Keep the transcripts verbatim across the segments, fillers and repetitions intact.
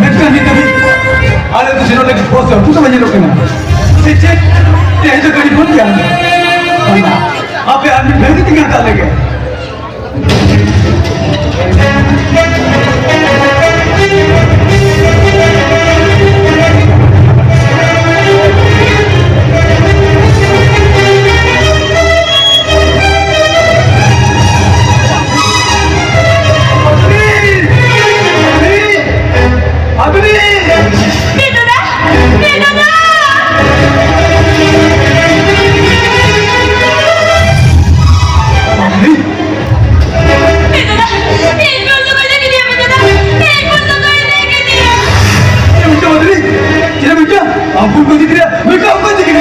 ᱢᱮᱱᱠᱷᱟᱱ ᱱᱤᱛ ᱫᱷᱟᱹᱵᱤᱡ ᱟᱞᱮ ᱫᱚ ᱥᱮᱱᱚᱜ ᱞᱟᱹᱜᱤᱫ ᱵᱚᱥ ᱫᱚ ᱚᱠᱚᱭ ᱦᱚᱸ ᱵᱟᱭ ᱧᱮᱞᱚᱜ ᱠᱟᱱᱟ᱾ ᱥᱮ ᱪᱮᱫ? ᱛᱮᱦᱮᱧ ᱫᱚ ᱜᱟᱹᱰᱤ ᱵᱚᱱᱫ ᱜᱮᱭᱟ᱾ ᱵᱟᱝᱟ, ᱟᱯᱮ ᱟᱨ ᱢᱤᱫ ᱜᱷᱟᱹᱲᱤ ᱛᱮᱜᱮ ᱦᱟᱛᱟᱣ ᱞᱮᱜᱮ᱾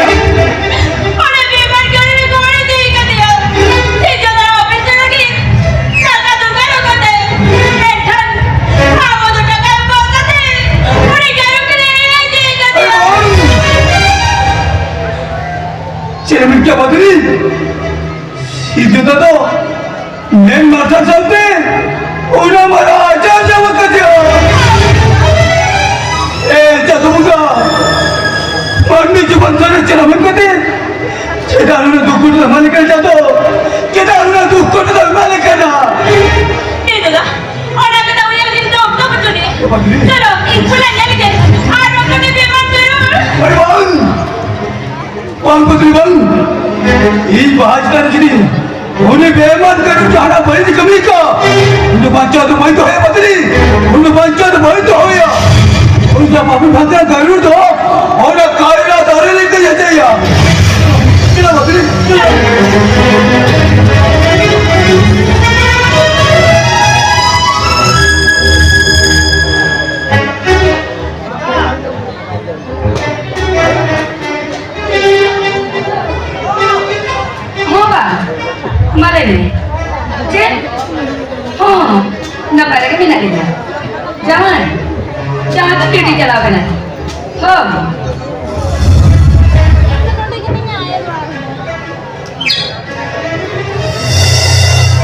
ᱚᱱᱟ ᱵᱮᱢᱟᱨ ᱜᱟᱹᱰᱤ ᱨᱮᱠᱚ ᱚᱲᱮᱡ ᱤᱫᱤ ᱠᱟᱫᱮᱭᱟ᱾ ᱴᱷᱤᱠᱟᱹᱫᱟᱨ ᱚᱯᱷᱤᱥ ᱨᱮ ᱞᱟᱹᱜᱤᱫ ᱴᱟᱠᱟ ᱫᱚᱨᱠᱟᱨᱚᱜ ᱠᱟᱱ ᱛᱟᱭᱟ᱾ ᱢᱮᱱᱠᱷᱟᱱ ᱟᱵᱚ ᱫᱚ ᱴᱟᱠᱟ ᱮᱢ ᱠᱟᱛᱮ ᱩᱱᱤ ᱜᱟᱹᱰᱤ ᱨᱮ ᱤᱫᱤ ᱠᱟᱫᱮᱭᱟ᱾ ᱪᱮᱫ ᱮᱢ ᱢᱮᱱ ᱠᱮᱫᱟ ᱵᱟᱫᱽᱨᱤ? ᱥᱤᱨᱡᱚᱱ ᱫᱚ ᱢᱮᱱ ᱢᱟᱨᱥᱟᱞ ᱥᱟᱶᱛᱮ ᱚᱱᱟ ᱢᱟᱨᱟᱝ ᱟᱡᱟᱨ ᱧᱟᱢ ᱟᱠᱟᱫᱮᱭᱟ᱾ ᱮ ᱪᱟᱸᱫᱚ ᱵᱚᱸᱜᱟ, ᱢᱟᱹᱱᱢᱤ ᱡᱤᱵᱚᱱ ᱫᱷᱚᱨᱮ ᱪᱮᱫ ᱮᱢ ᱠᱟᱛᱮ ᱪᱮᱫᱟᱜ ᱩᱱᱟᱹᱜ ᱫᱩᱠ ᱠᱚ ᱮᱢᱟᱞᱮ ᱠᱟᱱᱟ ᱪᱟᱸᱫᱚ? ᱪᱮᱫᱟᱜ ᱩᱱᱟᱹᱜ ᱫᱩᱠ ᱠᱚ ᱮᱢᱟᱞᱮ ᱠᱟᱱᱟ? ᱮ ᱫᱟᱫᱟ, ᱚᱱᱟ ᱠᱟᱛᱷᱟ ᱩᱭᱦᱟᱹᱨ ᱞᱟᱹᱜᱤᱫ ᱫᱚ ᱚᱠᱛᱚ ᱵᱟᱹᱪᱩᱜ ᱟᱹᱱᱤᱡ᱾ ᱪᱚᱞᱚ, ᱤᱧ ᱠᱷᱚᱱᱟᱜ ᱧᱮᱞ ᱠᱮᱫ ᱟᱨ ᱚᱱᱠᱟ ᱜᱮ ᱵᱮᱢᱟᱨ ᱡᱟᱹᱨᱩᱲ᱾ ᱟᱨᱮ ᱵᱟᱝ! ᱵᱟᱝ ᱯᱟᱹᱛᱨᱤ ᱵᱟᱝ, ᱤᱧ ᱵᱟᱦᱟ ᱪᱮᱛᱟᱱ ᱨᱮ ᱡᱩᱫᱤ ᱩᱱᱤ ᱵᱮᱢᱟᱱ ᱠᱟᱹᱱᱩᱱ ᱡᱟᱦᱟᱱᱟᱜ ᱵᱟᱹᱲᱤᱡ ᱠᱟᱹᱢᱤ ᱠᱚ, ᱩᱱᱤ ᱫᱚ ᱵᱟᱧᱪᱟᱣ ᱫᱚ ᱵᱟᱹᱧ ᱫᱚᱦᱚᱭᱟ ᱯᱟᱹᱛᱨᱤ, ᱩᱱᱤ ᱫᱚ ᱵᱟᱧᱪᱟᱣ ᱫᱚ ᱵᱟᱹᱧ ᱫᱚᱦᱚᱭᱟ᱾ ᱩᱱᱤ ᱫᱚ ᱵᱟᱹᱵᱩ ᱵᱷᱟᱛᱨᱟ ᱜᱟᱹᱨᱩᱲ ᱫᱚ ᱚᱱᱟ ᱠᱟᱭᱨᱟ ᱫᱟᱨᱮ ᱞᱮᱠᱟ ᱡᱟᱡᱟᱭᱟ᱾ ᱪᱮᱫᱟᱜ ᱯᱟᱹᱛᱨᱤ? ᱪᱮᱫᱟᱜ? ᱦᱚᱸ ᱵᱟ, ᱢᱟ ᱞᱟᱹᱭ ᱢᱮ᱾ ᱪᱮᱫ? ᱦᱚᱸ, ᱱᱟᱯᱟᱭ ᱨᱮᱜᱮ ᱢᱮᱱᱟᱜ ᱞᱤᱧᱟ᱾ ᱡᱟᱶᱟᱭ, ᱡᱟᱶᱟᱭ ᱫᱚ ᱰᱤᱭᱩᱴᱤ ᱪᱟᱞᱟᱣ ᱠᱟᱱᱟᱭ᱾ ᱦᱚᱸ᱾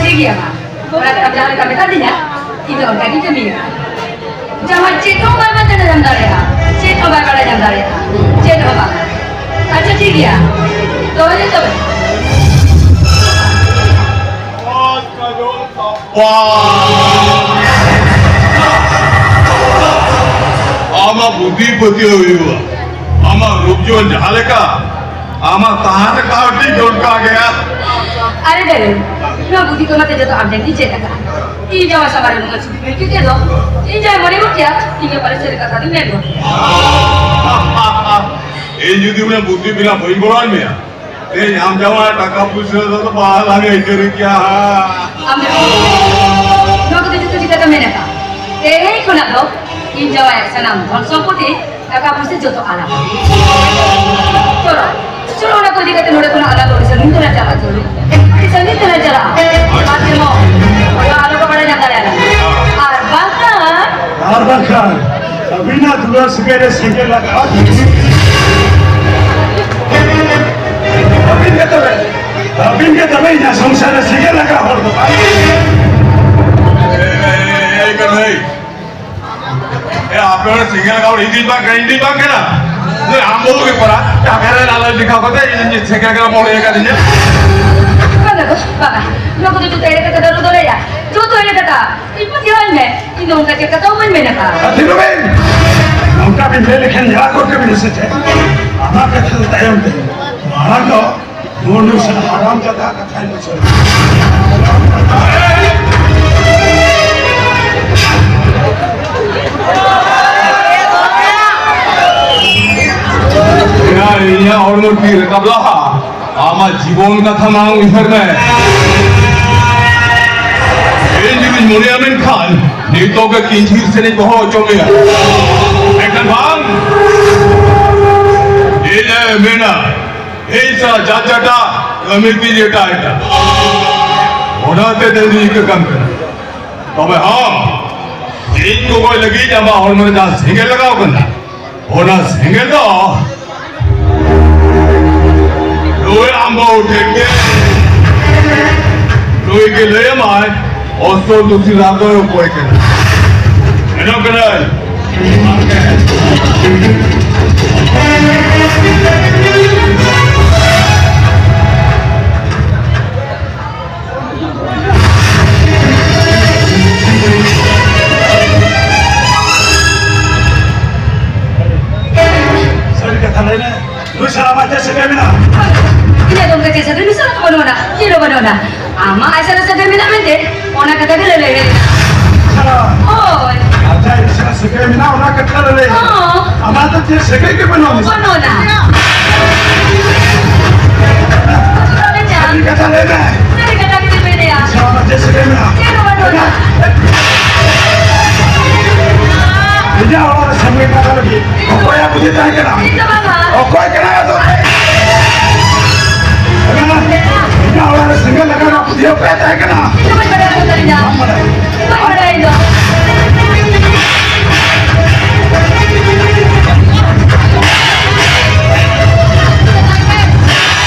ᱴᱷᱤᱠ ᱜᱮᱭᱟ ᱢᱟ, ᱚᱲᱟᱜ ᱨᱮ ᱟᱢ ᱡᱟᱦᱟᱸ ᱞᱮᱠᱟ ᱢᱮᱛᱟ ᱫᱤᱧᱟ, ᱤᱧ ᱫᱚ ᱚᱱᱠᱟ ᱜᱤᱧ ᱠᱟᱹᱢᱤᱭᱟ᱾ ᱜᱮᱭᱟ᱾ ᱫᱚᱦᱚᱭ ᱢᱮ ᱛᱚᱵᱮ᱾ ᱟᱢᱟᱜ ᱵᱩᱫᱷᱤ ᱯᱟᱹᱛᱭᱟᱹᱣ ᱦᱩᱭᱩᱜᱼᱟ᱾ ᱟᱢᱟᱜ ᱨᱩᱯ ᱡᱤᱭᱚᱱ ᱡᱟᱦᱟᱸ ᱞᱮᱠᱟ, ᱟᱢᱟᱜ ᱛᱟᱦᱮᱸ ᱞᱮᱠᱟ ᱦᱚᱸ ᱴᱷᱤᱠ ᱚᱱᱠᱟ ᱜᱮ᱾ ᱟᱨᱮ ᱵᱮᱨᱮ, ᱱᱚᱣᱟ ᱵᱩᱫᱷᱤ ᱠᱚ ᱢᱟᱛᱚ ᱡᱚᱛᱚ ᱟᱢ ᱴᱷᱮᱱ ᱜᱤᱧ ᱪᱮᱫ ᱟᱠᱟᱫᱼᱟ᱾ ᱤᱧ ᱡᱟᱶᱟᱭ ᱥᱟᱢᱟᱝ ᱨᱮ ᱱᱩᱱᱟᱹᱜ ᱪᱷᱩᱴᱤ ᱢᱮᱱ ᱠᱮᱫ ᱫᱚ, ᱤᱧ ᱡᱟᱶᱟᱭ ᱢᱚᱱᱮ ᱜᱚᱫ ᱠᱮᱭᱟ, ᱤᱧ ᱜᱮ ᱯᱟᱞᱮ ᱥᱟᱹᱨᱤ ᱠᱟᱛᱷᱟ ᱫᱚᱧ ᱢᱮᱱ ᱜᱚᱫ ᱠᱮᱭᱟ᱾ ᱤᱧ ᱡᱩᱫᱤ ᱩᱱᱟᱹᱜ ᱵᱩᱫᱷᱤ ᱵᱮᱱᱟᱣ ᱵᱟᱹᱧ ᱜᱚᱲᱚ ᱟᱢ ᱢᱮᱭᱟ, ᱛᱮᱦᱮᱧ ᱟᱢ ᱡᱟᱶᱟᱭ ᱴᱟᱠᱟ ᱯᱩᱭᱥᱟᱹ ᱫᱚ ᱵᱟᱝ ᱞᱟᱝ ᱟᱹᱭᱠᱟᱹᱨ ᱠᱮᱭᱟ᱾ ᱟᱢ ᱫᱚ ᱱᱚᱣᱟ ᱠᱚᱫᱚ ᱡᱚᱛᱚ ᱪᱤᱠᱟᱹᱛᱮᱢ ᱢᱮᱱ ᱟᱠᱟᱫ? ᱛᱮᱦᱮᱧ ᱠᱷᱚᱱᱟᱜ ᱫᱚ ᱤᱧ ᱡᱟᱶᱟᱭᱟᱜ ᱥᱟᱱᱟᱢ ᱫᱷᱚᱱ ᱥᱚᱢᱯᱚᱛᱤ, ᱴᱟᱠᱟ ᱯᱩᱭᱥᱟᱹ ᱡᱚᱛᱚ ᱟᱞᱟᱝ᱾ ᱪᱚᱞᱚ, ᱪᱚᱞᱚ, ᱚᱱᱟ ᱠᱚ ᱤᱫᱤ ᱠᱟᱛᱮ ᱱᱚᱰᱮ ᱠᱷᱚᱱᱟᱜ ᱟᱞᱟᱝ ᱫᱚ ᱟᱹᱰᱤ ᱥᱟᱺᱜᱤᱧ ᱛᱮᱞᱟᱝ ᱪᱟᱞᱟᱜᱼᱟ, ᱪᱚᱞᱚ᱾ ᱟᱹᱰᱤ ᱥᱟᱺᱜᱤᱧ ᱛᱮᱞᱟᱝ ᱪᱟᱞᱟᱜᱼᱟ᱾ ᱟᱨ ᱡᱮᱢᱚᱱ ᱚᱠᱚᱭ ᱦᱚᱸ ᱟᱞᱚ ᱠᱚ ᱵᱟᱲᱟᱭ ᱧᱟᱢ ᱫᱟᱲᱮᱭᱟᱜᱼᱟ᱾ ᱟᱨ ᱵᱟᱝᱠᱷᱟᱱ ᱟᱨ ᱵᱟᱝᱠᱷᱟᱱ ᱟᱹᱵᱤᱱᱟᱜ ᱫᱩᱞᱟᱹᱲ ᱥᱟᱹᱜᱟᱹᱭ ᱨᱮ ᱥᱮᱸᱜᱮᱞ ᱞᱟᱜᱟᱜᱼᱟ᱾ ᱟᱹᱵᱤᱱ ᱜᱮ ᱛᱚᱵᱮ, ᱟᱹᱵᱤᱱ ᱜᱮ ᱛᱚᱵᱮ ᱤᱧᱟᱹᱜ ᱥᱚᱝᱥᱟᱨ ᱨᱮ ᱥᱮᱸᱜᱮᱞ ᱞᱟᱜᱟᱣ ᱦᱚᱲ ᱫᱚ᱾ ᱮᱭ, ᱮᱭ, ᱮᱭ, ᱠᱟᱹᱱᱦᱟᱹᱭ᱾ ᱮ, ᱟᱯᱮ ᱦᱚᱲ ᱥᱮᱸᱜᱮᱞ ᱞᱟᱜᱟᱣ ᱦᱚᱲ ᱤᱧ ᱫᱩᱧ ᱵᱟᱝ ᱠᱟᱱᱟ, ᱤᱧ ᱫᱩᱧ ᱵᱟᱝ ᱠᱟᱱᱟ᱾ ᱱᱩᱭ ᱟᱢ ᱵᱟᱹᱦᱩ ᱜᱮ ᱯᱟᱨᱟ, ᱡᱟᱦᱟᱸ ᱨᱮ ᱞᱟᱞᱚᱪ ᱫᱮᱠᱷᱟᱣ ᱠᱟᱛᱮ ᱤᱧ ᱥᱮᱸᱜᱮᱞ ᱞᱟᱜᱟᱣ ᱦᱚᱲ ᱤᱭᱟᱹ ᱠᱟᱫᱤᱧᱟ᱾ ᱵᱟᱝᱟ ᱜᱚ, ᱵᱟᱝᱟ᱾ ᱱᱚᱣᱟ ᱠᱚᱫᱚ ᱡᱚᱛᱚ ᱮᱲᱮ ᱠᱟᱛᱷᱟ ᱫᱚ ᱟᱞᱚ ᱞᱟᱹᱭᱟ᱾ ᱡᱚᱛᱚ ᱮᱲᱮ ᱠᱟᱛᱷᱟ᱾ ᱤᱧ ᱯᱟᱹᱛᱭᱟᱹᱣᱟᱹᱧ ᱢᱮ᱾ ᱤᱧ ᱫᱚ ᱚᱱᱠᱟ ᱪᱮᱫ ᱠᱟᱛᱷᱟ ᱦᱚᱸ ᱵᱟᱹᱧ ᱢᱮᱱ ᱟᱠᱟᱫᱼᱟ᱾ ᱟᱨ ᱛᱤᱱᱟᱹᱜ ᱵᱤᱱ ᱱᱚᱝᱠᱟ ᱵᱤᱱ ᱞᱟᱹᱭ ᱞᱮᱠᱷᱟᱱ ᱧᱮᱞᱟ ᱠᱚ ᱠᱟᱹᱵᱤᱱ ᱥᱮ ᱪᱮᱫ? ᱟᱢᱟᱜ ᱠᱟᱛᱷᱟ ᱫᱚ ᱛᱟᱭᱚᱢ ᱛᱮ᱾ ᱢᱟᱲᱟᱝ ᱫᱚ ᱱᱩᱭ ᱥᱟᱞᱟᱜ ᱦᱟᱲᱟᱢ ᱡᱟᱫᱟ ᱠᱟᱛᱷᱟᱧ ᱵᱩᱡᱷᱟᱹᱣ᱾ ᱮᱭᱟ, ᱤᱧᱟᱹᱜ ᱦᱚᱲᱢᱚ ᱛᱤ ᱨᱟᱠᱟᱵ ᱞᱟᱦᱟ ᱟᱢᱟᱜ ᱡᱤᱵᱚᱱ ᱠᱟᱛᱷᱟ ᱢᱟᱲᱟᱝ ᱩᱭᱦᱟᱹᱨ ᱢᱮ᱾ ᱤᱧ ᱡᱩᱫᱤᱧ ᱢᱚᱱᱮᱭᱟ ᱢᱮᱱᱠᱷᱟᱱ ᱱᱤᱛᱚᱜ ᱜᱮ ᱠᱤᱧᱡᱷᱤᱨ ᱥᱮᱱᱤᱧ ᱵᱚᱦᱚᱜ ᱦᱚᱪᱚ ᱢᱮᱭᱟ᱾ ᱢᱮᱱᱠᱷᱟᱱ ᱵᱟᱝ, ᱤᱧ ᱮ ᱢᱮᱱᱟ, ᱤᱧ ᱥᱟᱞᱟᱜ ᱡᱟᱡᱟᱴᱟ ᱠᱟᱹᱢᱤ ᱛᱤᱧ ᱮᱴᱟᱜ ᱮᱴᱟᱜ᱾ ᱚᱱᱟᱛᱮ ᱛᱮᱦᱮᱧ ᱤᱧ ᱤᱠᱟᱹ ᱠᱟᱱ ᱠᱟᱱᱟ᱾ ᱛᱚᱵᱮ ᱦᱚᱸ, ᱤᱧ ᱜᱚᱜᱚᱭ ᱞᱟᱹᱜᱤᱫ ᱟᱢᱟᱜ ᱦᱚᱲᱢᱚ ᱨᱮ ᱡᱟᱦᱟᱸ ᱥᱮᱸᱜᱮᱞ ᱞᱟᱜᱟᱣ ᱠᱟᱱᱟ, ᱚᱱᱟ ᱥᱮᱸᱜᱮᱞ ᱫᱚ ᱱᱩᱭ ᱟᱢ ᱵᱟᱹᱦᱩ ᱴᱷᱮᱱ ᱜᱮ, ᱱᱩᱭ ᱜᱮ ᱞᱟᱹᱭ ᱟᱢᱟᱭ, ᱚᱥᱚᱞ ᱫᱩᱥᱤ ᱨᱟᱜᱚᱭ ᱚᱠᱚᱭ ᱠᱟᱱᱟ᱾ ᱢᱮᱱᱚᱜ ᱠᱟᱹᱱᱟᱹᱧ᱾ ᱦᱚᱸ᱾ ᱟᱢᱟᱜ ᱫᱚ ᱪᱮᱫ ᱥᱟᱹᱜᱟᱹᱭ ᱜᱮ ᱵᱟᱹᱱᱩᱜᱼᱟ? ᱵᱟᱹᱱᱩᱜᱼᱟ᱾ ᱥᱟᱹᱨᱤ ᱠᱟᱛᱷᱟ ᱞᱟᱹᱭ ᱢᱮ᱾ ᱥᱟᱹᱨᱤ ᱠᱟᱛᱷᱟ ᱜᱮ ᱞᱟᱹᱭ ᱢᱮ᱾ ᱟᱢᱟᱜ ᱪᱮᱫ ᱥᱟᱹᱜᱟᱹᱭ ᱢᱮᱱᱟᱜᱼᱟ? ᱪᱮᱫ ᱦᱚᱸ ᱵᱟᱹᱱᱩᱜᱼᱟ᱾ ᱤᱧᱟᱹᱜ ᱚᱲᱟᱜ ᱨᱮ ᱥᱟᱹᱜᱟᱹᱭ ᱠᱟᱛᱷᱟ ᱞᱟᱹᱜᱤᱫ ᱚᱠᱚᱭᱟᱜ ᱵᱩᱫᱷᱤ ᱛᱟᱦᱮᱸ ᱠᱟᱱᱟ? ᱤᱧ ᱫᱚ ᱵᱟᱝᱟ᱾ ᱚᱠᱚᱭ ᱠᱟᱱᱟᱭ ᱟᱫᱚ? ᱤᱧᱟᱹᱜ ᱚᱲᱟᱜ ᱨᱮ ᱥᱮᱸᱜᱮᱞ ᱞᱟᱜᱟᱣ ᱨᱮᱱᱟᱜ ᱵᱩᱫᱷᱤ ᱚᱠᱚᱭᱟᱜ ᱛᱟᱦᱮᱸ ᱠᱟᱱᱟ? ᱤᱧ ᱫᱚ ᱵᱟᱹᱧ ᱵᱟᱲᱟᱭᱟ᱾ ᱵᱟᱹᱧ ᱵᱟᱲᱟᱭᱟ ᱤᱧ ᱫᱚ᱾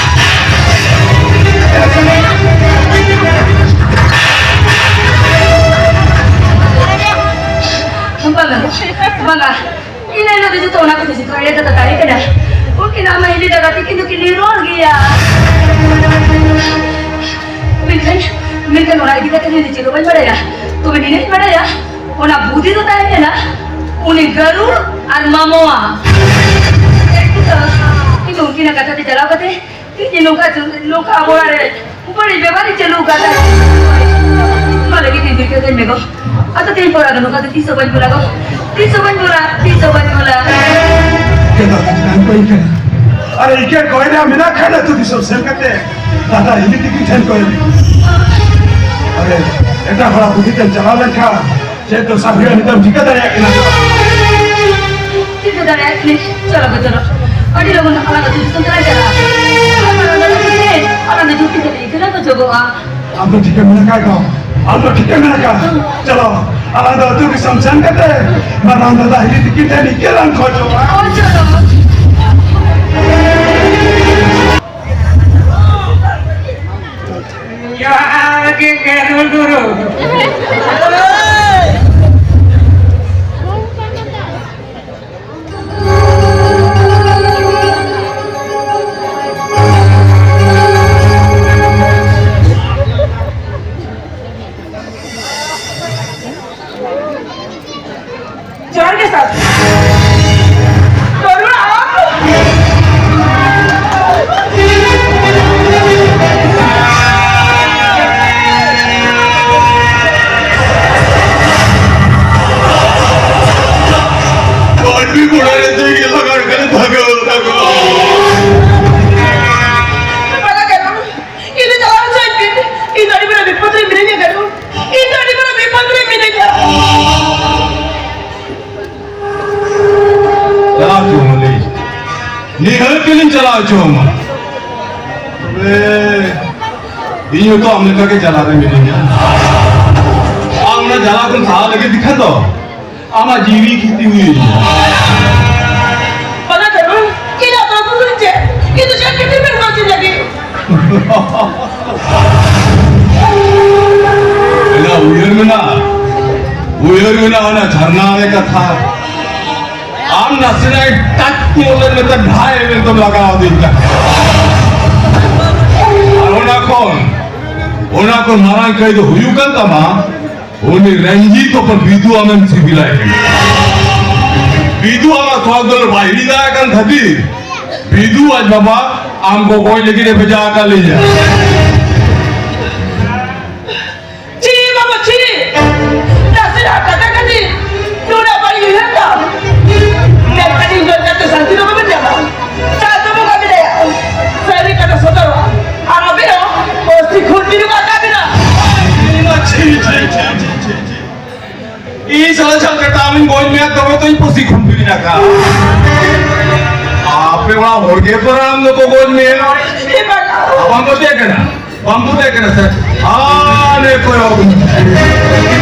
ᱵᱟᱝᱟ, ᱵᱟᱝᱟ᱾ ᱤᱱᱟᱹ ᱦᱤᱞᱳᱜ ᱫᱚ ᱡᱚᱛᱚ ᱚᱱᱟ ᱠᱚᱫᱚ ᱡᱚᱛᱚ ᱮᱲᱮ ᱠᱟᱛᱷᱟ ᱛᱟᱦᱮᱸ ᱠᱟᱱᱟ᱾ ᱩᱱᱠᱤᱱ ᱟᱢ ᱦᱤᱞᱤ ᱫᱟᱫᱟ ᱛᱤᱠᱤᱱ ᱫᱚᱠᱤᱱ ᱱᱤᱨᱚᱲ ᱜᱮᱭᱟ᱾ ᱢᱮᱱᱠᱷᱟᱱ, ᱢᱮᱱᱠᱷᱟᱱ ᱚᱱᱟ ᱤᱫᱤ ᱠᱟᱛᱮ ᱤᱧ ᱫᱚ ᱪᱮᱫ ᱦᱚᱸ ᱵᱟᱹᱧ ᱵᱟᱲᱟᱭᱟ᱾ ᱛᱚᱵᱮ ᱱᱤᱱᱟᱹᱧ ᱵᱟᱲᱟᱭᱟ, ᱚᱱᱟ ᱵᱩᱫᱷᱤ ᱫᱚ ᱛᱟᱦᱮᱸ ᱠᱟᱱᱟ ᱩᱱᱤ ᱜᱟᱹᱨᱩᱲ ᱟᱨ ᱢᱟᱢᱚᱣᱟ᱾ ᱤᱧ ᱫᱚ ᱩᱱᱠᱤᱱᱟᱜ ᱠᱟᱛᱷᱟ ᱛᱮ ᱪᱟᱞᱟᱣ ᱠᱟᱛᱮ ᱤᱧ ᱱᱚᱝᱠᱟ, ᱱᱚᱝᱠᱟ ᱟᱵᱚ ᱚᱲᱟᱜ ᱨᱮ ᱵᱟᱹᱲᱤᱡ ᱵᱮᱵᱚᱦᱟᱨ ᱤᱧ ᱪᱟᱹᱞᱩ ᱟᱠᱟᱫᱟ᱾ ᱚᱱᱟ ᱞᱟᱹᱜᱤᱫ ᱤᱧ ᱫᱩᱠ ᱠᱟᱹᱧ ᱢᱮ ᱜᱚ᱾ ᱟᱫᱚ ᱛᱮᱦᱮᱧ ᱯᱚᱨ ᱟᱫᱚ ᱱᱚᱝᱠᱟ ᱫᱚ ᱛᱤᱥ ᱦᱚᱸ ᱵᱟᱹᱧ ᱵᱷᱩᱞᱟ ᱜᱚ᱾ ᱛᱤᱥ ᱦᱚᱸ ᱵᱟᱹᱧ ᱵᱷᱩᱞᱟ, ᱛᱤᱥ ᱦᱚᱸ ᱵᱟᱹᱧ ᱵᱷᱩᱞᱟ᱾ ᱪᱮᱫ ᱫᱚ ᱵᱟᱝ ᱠᱚ ᱤᱠᱟᱹ? ᱟᱨ ᱤᱠᱟᱹ ᱠᱚᱭ ᱨᱮ ᱢᱮᱱᱟᱜ ᱠᱷᱟᱱ ᱟᱹᱛᱩ ᱫᱤᱥᱚᱢ ᱥᱮᱱ ᱠᱟᱛᱮ ᱫᱟᱫᱟ ᱦᱤᱞᱤ ᱛᱤᱠᱤᱱ ᱴᱷᱮᱱ ᱠᱚᱭ ᱢᱮ᱾ ᱟᱨᱮ, ᱮᱴᱟᱜ ᱦᱚᱲᱟᱜ ᱵᱩᱫᱷᱤ ᱛᱮᱢ ᱪᱟᱞᱟᱣ ᱞᱮᱱᱠᱷᱟᱱ ᱪᱮᱫ ᱫᱚᱥᱟ ᱦᱩᱭᱩᱜᱼᱟ, ᱱᱤᱛᱚᱜ ᱮᱢ ᱴᱷᱤᱠᱟᱹ ᱫᱟᱲᱮᱭᱟᱜ ᱠᱟᱱᱟ ᱛᱚ? ᱴᱷᱤᱠᱟᱹ ᱫᱟᱲᱮᱭᱟᱜ ᱠᱟᱹᱱᱟᱹᱧ᱾ ᱪᱚᱞᱚ ᱜᱚ, ᱪᱚᱞᱚ᱾ ᱟᱹᱰᱤ ᱞᱚᱜᱚᱱ ᱟᱞᱟᱝ ᱟᱹᱛᱩ ᱫᱤᱥᱚᱢ ᱛᱮᱞᱟᱝ ᱪᱟᱞᱟᱜᱼᱟ᱾ ᱟᱞᱟᱝ ᱫᱚ ᱴᱷᱤᱠᱟᱹ ᱫᱟᱲᱮᱭᱟᱜ ᱠᱟᱱᱟ ᱠᱚ ᱡᱚᱜᱚᱜᱼᱟ᱾ ᱟᱢ ᱫᱚ ᱴᱷᱤᱠᱟᱹ ᱢᱮᱱᱟᱜ ᱠᱟᱜ ᱫᱚ, ᱟᱢ ᱫᱚ ᱴᱷᱤᱠᱟᱹ ᱢᱮᱱᱟᱜ ᱠᱟᱜ᱾ ᱪᱚᱞᱚ, ᱟᱞᱟᱝ ᱫᱚ ᱟᱹᱛᱩ ᱫᱤᱥᱚᱢ ᱥᱮᱱ ᱠᱟᱛᱮ ᱢᱟᱨᱟᱝ ᱫᱟᱫᱟ ᱦᱤᱞᱤ ᱛᱤᱠᱤᱱ ᱴᱷᱮᱱ ᱤᱠᱟᱹ ᱞᱟᱝ ᱠᱷᱚᱡᱚᱜᱼᱟ᱾ ᱦᱳᱭ, ᱪᱚᱞᱚ᱾ ᱡᱚᱦᱟᱨ ᱜᱮ ᱜᱟᱹᱨᱩᱲ ᱜᱩᱨᱩ᱾ ᱡᱚᱦᱟᱨ ᱜᱮ ᱥᱟᱨ᱾ ᱠᱟᱨᱩᱲ ᱟᱢ᱾ ᱤᱧ ᱪᱟᱞᱟᱣ ᱦᱚᱪᱚ ᱟᱢᱟ᱾ ᱛᱚᱵᱮ ᱤᱧ ᱦᱚᱸᱛᱚ ᱟᱢ ᱞᱮᱠᱟ ᱜᱮ ᱡᱟᱞᱟ ᱨᱮ ᱢᱤᱱᱟᱹᱧᱟ᱾ ᱟᱢ ᱚᱱᱟ ᱡᱟᱞᱟ ᱠᱷᱚᱱ ᱥᱟᱦᱟ ᱞᱟᱹᱜᱤᱫ ᱛᱮᱠᱷᱟᱱ ᱫᱚ ᱟᱢᱟᱜ ᱡᱤᱣᱤ ᱠᱷᱤᱛᱤ ᱦᱩᱭ ᱮᱱᱟ᱾ ᱵᱟᱝᱟ ᱫᱟᱫᱩ, ᱤᱧᱟᱜ ᱵᱟᱹᱵᱩ ᱦᱩᱭ ᱪᱮᱫ? ᱤᱧ ᱫᱚ ᱪᱮᱫ ᱠᱷᱟᱹᱛᱤᱨ ᱵᱮᱱ ᱜᱚᱡ ᱞᱟᱹᱜᱤᱫ? ᱚᱱᱟ ᱩᱭᱦᱟᱹᱨ ᱢᱮᱱᱟᱜᱼᱟ, ᱩᱭᱦᱟᱹᱨ ᱢᱮᱱᱟᱜᱼᱟ ᱚᱱᱟ ᱡᱷᱟᱨᱱᱟ ᱨᱮ ᱠᱟᱛᱷᱟ᱾ ᱟᱢ ᱱᱟᱥᱮᱱᱟᱜ touch ᱧᱚᱜ ᱞᱮᱱ ᱢᱮᱛᱟ ᱰᱷᱟᱭ ᱢᱮᱱᱛᱮᱢ ᱞᱟᱜᱟᱣ ᱟᱹᱫᱤᱧ ᱠᱟᱱᱟ᱾ ᱟᱨ ᱚᱱᱟ ᱠᱷᱚᱱ, ᱚᱱᱟ ᱠᱷᱚᱱ ᱢᱟᱨᱟᱝ ᱠᱟᱹᱭ ᱫᱚ ᱦᱩᱭᱩᱜ ᱠᱟᱱ ᱛᱟᱢᱟ, ᱩᱱᱤ ᱨᱚᱧᱡᱤᱛ ᱦᱚᱯᱚᱱ ᱵᱤᱫᱩ ᱟᱢᱮᱢ ᱥᱤᱵᱤᱞᱟᱭ ᱠᱟᱱᱟ᱾ ᱵᱤᱫᱩ ᱟᱢᱟᱜ ᱛᱚᱣᱟ ᱫᱚᱞ ᱵᱟᱭ ᱦᱤᱲᱤᱧ ᱫᱟᱲᱮᱭᱟᱜ ᱠᱟᱱ ᱠᱷᱟᱹᱛᱤᱨ ᱵᱤᱫᱩ ᱟᱡ ᱵᱟᱵᱟ ᱟᱢ ᱜᱚᱜᱚᱡ ᱞᱟᱹᱜᱤᱫ ᱮ ᱵᱷᱮᱡᱟ ᱟᱠᱟᱫ ᱞᱤᱧᱟ᱾ ᱪᱤ ᱵᱟᱵᱟ ᱪᱤ! ᱱᱟᱥᱮᱱᱟᱜ ᱠᱟᱛᱷᱟ ᱠᱷᱟᱹᱛᱤᱨ ᱱᱩᱱᱟᱹᱜ ᱵᱟᱹᱲᱤᱡ ᱩᱭᱦᱟᱹᱨ ᱛᱟᱢ? ᱢᱮᱱᱠᱷᱟᱱ ᱤᱧ ᱫᱚ ᱪᱟᱪᱳ ᱥᱟᱱᱛᱤ ᱫᱚ ᱵᱟᱵᱮᱱ ᱧᱟᱢᱟ᱾ ᱪᱟᱪᱳ ᱵᱚᱸᱜᱟ ᱢᱮᱱᱟᱭᱟ᱾ ᱥᱟᱹᱨᱤ ᱠᱟᱛᱷᱟ ᱥᱚᱫᱚᱨᱚᱜᱼᱟ᱾ ᱟᱨ ᱟᱵᱮᱱ ᱦᱚᱸ ᱯᱟᱹᱥᱤ ᱠᱷᱩᱱᱴᱤ ᱨᱮ ᱟᱠᱟ ᱵᱮᱱᱟ᱾ ᱪᱷᱤ, ᱪᱷᱤ, ᱪᱷᱤ, ᱪᱷᱤ, ᱪᱷᱤ, ᱪᱷᱤ᱾ ᱤᱧ ᱥᱟᱞᱟ ᱡᱷᱟᱞ ᱠᱟᱴᱟ ᱟᱢᱤᱧ ᱜᱚᱡ ᱢᱮᱭᱟ, ᱛᱚᱵᱮ ᱛᱚᱧ ᱯᱟᱹᱥᱤ ᱠᱷᱩᱱᱴᱤ ᱨᱮ ᱟᱠᱟ᱾ ᱟᱯᱮ ᱚᱲᱟᱜ ᱦᱚᱲ ᱜᱮ ᱯᱟᱨᱟ ᱟᱢ ᱫᱚᱠᱚ ᱜᱚᱡ ᱢᱮᱭᱟ᱾ ᱮ ᱵᱟᱵᱟ᱾ ᱟᱵᱟᱢ ᱫᱚ ᱪᱮᱫ ᱠᱟᱱᱟ? ᱵᱟᱢ ᱵᱩᱡᱷᱟᱹᱜ ᱠᱟᱱᱟ ᱥᱮ? ᱦᱟᱱᱮ ᱠᱚᱭᱚᱜ ᱢᱮ᱾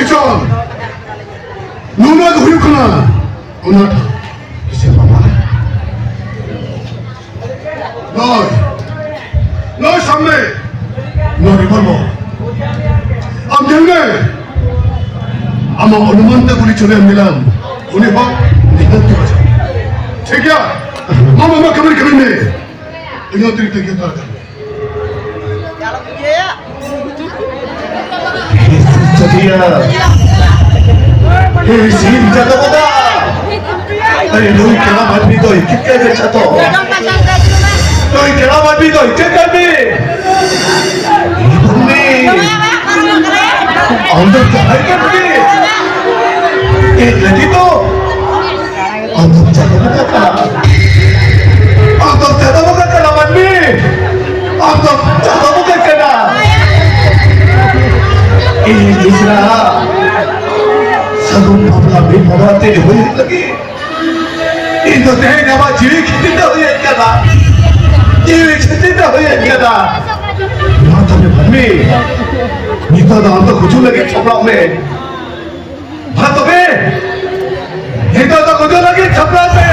ᱪᱚᱞ, ᱱᱚᱣᱟ ᱫᱚ ᱦᱩᱭᱩᱜ ᱠᱟᱱᱟ ᱚᱱᱟ ᱴᱷᱟᱶ᱾ ᱠᱤᱥᱮ ᱵᱟᱵᱟ? ᱱᱚᱜᱼᱚᱭ, ᱱᱚᱜᱼᱚᱭ ᱥᱟᱢᱱᱮ, ᱱᱚᱣᱟ revolver᱾ ᱟᱢ ᱧᱮᱞ ᱢᱮ, ᱟᱢᱟᱜ ᱚᱱᱩᱢᱟᱱ ᱛᱮ ᱜᱩᱞᱤ ᱪᱚᱞᱮ ᱮᱢ ᱧᱮᱞᱟᱢ, ᱩᱱᱤ ᱦᱚᱸ ᱱᱤᱦᱟᱹᱛ ᱜᱮ ᱵᱟᱡᱟᱜᱼᱟ᱾ ᱴᱷᱤᱠ ᱜᱮᱭᱟ? ᱟᱢ ᱟᱢᱟᱜ ᱠᱟᱹᱢᱤ ᱠᱟᱹᱢᱤ ᱢᱮ, ᱤᱧ ᱦᱚᱸ ᱛᱤᱨᱤ ᱛᱮᱜᱮ ᱛᱟᱲᱟᱛᱟᱲᱤ᱾ ᱥᱤᱢ ᱪᱟᱸᱫᱚ ᱵᱚᱸᱜᱟ! ᱟᱨᱮ ᱱᱩᱭ ᱠᱟᱲᱟ ᱢᱟᱹᱱᱢᱤ ᱫᱚ ᱪᱮᱫ ᱠᱟᱭ ᱵᱮᱪᱟ ᱛᱚ? ᱱᱩᱭ ᱠᱟᱲᱟ ᱢᱟᱹᱱᱢᱤ ᱫᱚ ᱪᱮᱫ ᱠᱟᱭ ᱵᱮ? ᱩᱱᱤ ᱟᱢ ᱫᱚ ᱡᱟᱦᱟᱸᱭ ᱠᱟᱱ ᱜᱮ᱾ ᱮ ᱞᱟᱹᱜᱤᱫ ᱫᱚ ᱟᱢ ᱫᱚ ᱪᱟᱸᱫᱚ ᱵᱚᱸᱜᱟ ᱠᱟᱱᱟ᱾ ᱟᱢ ᱫᱚ ᱪᱟᱸᱫᱚ ᱵᱚᱸᱜᱟ ᱠᱟᱱᱟ, ᱢᱟᱹᱱᱢᱤ᱾ ᱟᱢ ᱫᱚ ᱪᱟᱸᱫᱚ ᱵᱚᱸᱜᱟ ᱠᱟᱱᱟ᱾ ᱤᱧ ᱢᱤᱥᱨᱟ ᱥᱟᱹᱜᱩᱱ ᱵᱟᱯᱞᱟ ᱢᱤᱫ ᱵᱟᱵᱟ ᱛᱮ ᱦᱩᱭᱩᱜ ᱞᱟᱹᱜᱤᱫ ᱤᱧ ᱫᱚ ᱛᱮᱦᱮᱧ ᱟᱢᱟᱜ ᱡᱤᱣᱤ ᱠᱷᱟᱹᱛᱤᱨ ᱛᱮ ᱦᱩᱭ ᱦᱮᱡ ᱠᱟᱱᱟ᱾ ᱡᱤᱣᱤ ᱠᱷᱟᱹᱛᱤᱨ ᱛᱮ ᱦᱩᱭ ᱦᱮᱡ ᱠᱟᱱᱟ᱾ ᱢᱟ ᱛᱚᱵᱮ ᱢᱟᱹᱱᱢᱤ, ᱱᱤᱛᱚᱜ ᱫᱚ ᱟᱢ ᱫᱚ ᱜᱩᱡᱩᱜ ᱞᱟᱹᱜᱤᱫ ᱥᱟᱯᱲᱟᱜ ᱢᱮ᱾ ᱢᱟ ᱛᱚᱵᱮ, ᱱᱤᱛᱚᱜ ᱫᱚ ᱜᱩᱡᱩᱜ ᱞᱟᱹᱜᱤᱫ ᱥᱟᱯᱲᱟᱣ ᱯᱮ᱾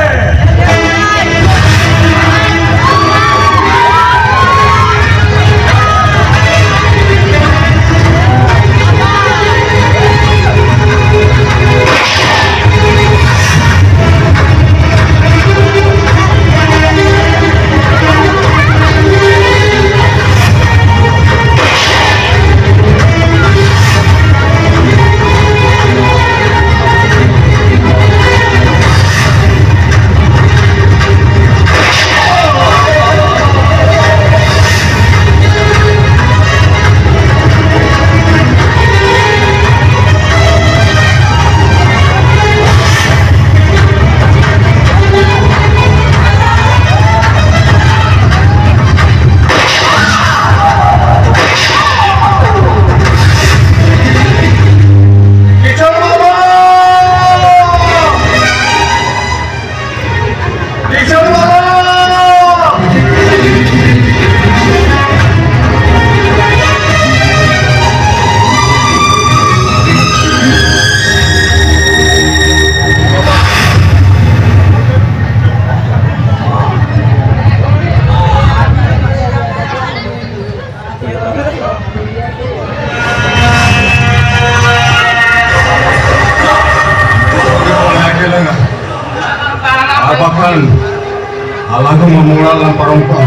ᱟᱫᱚ ᱢᱟᱢᱚ ᱚᱲᱟᱜ ᱞᱟᱝ ᱯᱟᱨᱚᱢ ᱠᱚᱜᱼᱟ᱾